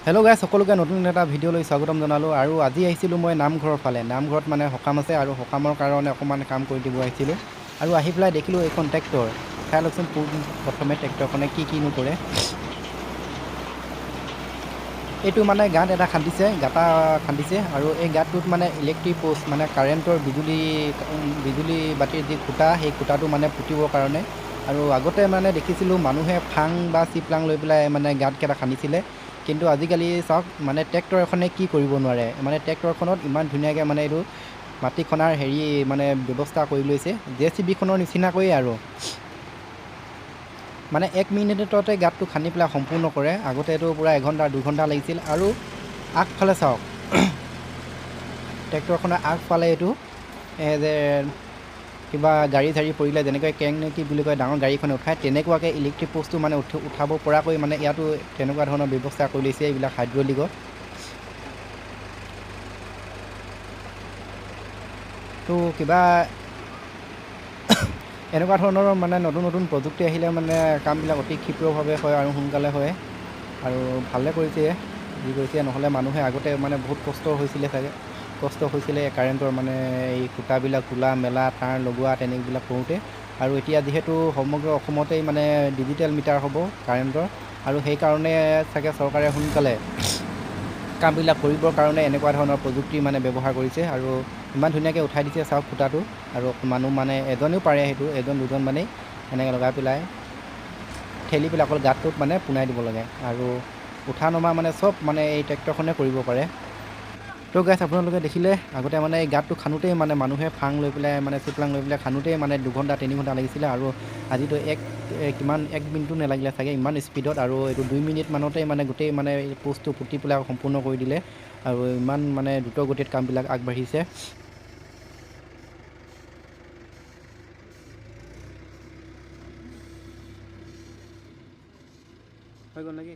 Hello' guys, সকলোকে নতুন এটা ভিডিঅ'লৈ স্বাগতম জনালোঁ। আৰু আজি আহিছিলোঁ মই নামঘৰৰ ফালে। নামঘৰত মানে সকাম আছে আৰু সকামৰ কাৰণে অকণমান কাম কৰি দিব আহিছিলোঁ। আৰু আহি পেলাই দেখিলোঁ এইখন ট্ৰেক্টৰ। চাই লওকচোন প্ৰথমে ট্ৰেক্টৰখনে কি কিনো কৰে। এইটো মানে গাঁত এটা খান্দিছে, গাঁতা খান্দিছে। আৰু এই গাঁতটোত মানে ইলেক্ট্ৰিক প'ষ্ট মানে কাৰেণ্টৰ বিজুলী বিজুলী বাতিৰ যি খুঁটা, সেই খুঁটাটো মানে পুতিবৰ কাৰণে। আৰু আগতে মানে দেখিছিলোঁ মানুহে ফাং বা চিপলাং লৈ পেলাই মানে গাঁতকেইটা খান্দিছিলে, কিন্তু আজিকালি চাওক মানে ট্ৰেক্টৰ এখনে কি কৰিব নোৱাৰে। মানে ট্ৰেক্টৰখনত ইমান ধুনীয়াকৈ মানে এইটো মাটি খনাৰ হেৰি মানে ব্যৱস্থা কৰি লৈছে, জে চি বিখনৰ নিচিনাকৈয়ে। আৰু মানে 1 মিনিটতে গাঁতটো খান্দি পেলাই সম্পূৰ্ণ কৰে। আগতে এইটো পূৰা এঘণ্টা দুঘণ্টা লাগিছিল। আৰু আগফালে চাওক, ট্ৰেক্টৰখনৰ আগফালে এইটো যে কিবা গাড়ী চাড়ী পৰিলে যেনেকৈ কেং নে কি বুলি কয় ডাঙৰ গাড়ীখনে উঠায়, তেনেকুৱাকৈ ইলেক্ট্ৰিক প'ষ্টটো মানে উঠাব পৰাকৈ মানে ইয়াতো তেনেকুৱা ধৰণৰ ব্যৱস্থা কৰি লৈছে এইবিলাক হাইড্ৰলিকত। তো কিবা এনেকুৱা ধৰণৰ মানে নতুন নতুন প্ৰযুক্তি আহিলে মানে কামবিলাক অতি ক্ষিপ্ৰভাৱে হয় আৰু সোনকালে হয়। আৰু ভালে কৰিছে যি কৰিছে, নহ'লে মানুহে আগতে মানে বহুত কষ্ট হৈছিলে চাগে, কষ্ট হৈছিলে কাৰেণ্টৰ মানে এই খুঁটাবিলাক তোলা মেলা তাঁৰ লগোৱা তেনেবিলাক কৰোঁতে। আৰু এতিয়া যিহেতু সমগ্ৰ অসমতেই মানে ডিজিটেল মিটাৰ হ'ব কাৰেণ্টৰ, আৰু সেইকাৰণে চাগে চৰকাৰে সোনকালে কামবিলাক কৰিবৰ কাৰণে এনেকুৱা ধৰণৰ প্ৰযুক্তি মানে ব্যৱহাৰ কৰিছে। আৰু ইমান ধুনীয়াকৈ উঠাই দিছে চাওক খুঁটাটো। আৰু মানুহ মানে এজনেও পাৰে সেইটো, এজন দুজন মানেই এনেকৈ লগাই পেলাই ঠেলি পেলাই অকল গাঁতটোত মানে পোনাই দিব লাগে। আৰু উঠা নমা মানে চব মানে এই ট্ৰেক্টৰখনে কৰিব পাৰে। তো গাইছ, আপোনালোকে দেখিলে আগতে মানে এই গাঁতটো খান্দোতেই মানে মানুহে ফাং লৈ পেলাই মানে চিপলাং লৈ পেলাই খান্দোতেই মানে দুঘণ্টা তিনি ঘণ্টা লাগিছিলে। আৰু আজিতো এক কিমান 1 মিনিটো নালাগিলে চাগে ইমান স্পীডত। আৰু এইটো 2 মিনিট মানতেই মানে গোটেই মানে প'ষ্টটো পুতি পেলাই সম্পূৰ্ণ কৰি দিলে। আৰু ইমান মানে দ্ৰুত গতিত কামবিলাক আগবাঢ়িছে। হৈ গ'ল নেকি?